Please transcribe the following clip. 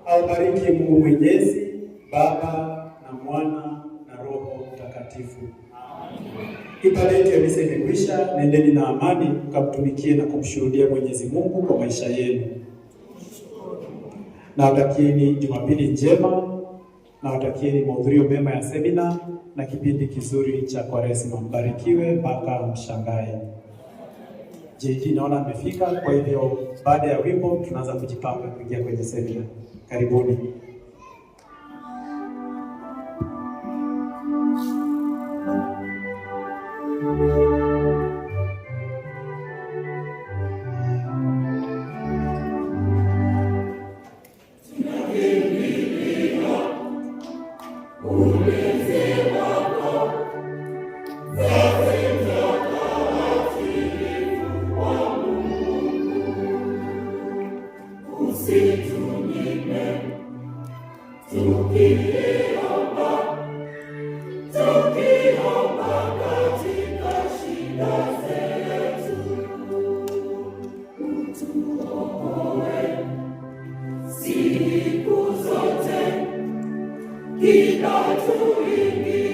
Awabariki Mungu Mwenyezi, Baba na Mwana na Roho Mtakatifu. Ibada yetu ya misa imekwisha. Nendeni na amani mkamtumikie na kumshuhudia Mwenyezi Mungu kwa maisha yenu. Nawatakieni Jumapili njema, nawatakieni mahudhurio mema ya semina na kipindi kizuri cha Kwaresma. Mbarikiwe mpaka mshangae. JD naona amefika, kwa hivyo baada ya wimbo tunaanza kujipanga kuingia kwenye semina. Karibuni. Siku zote kila tuingia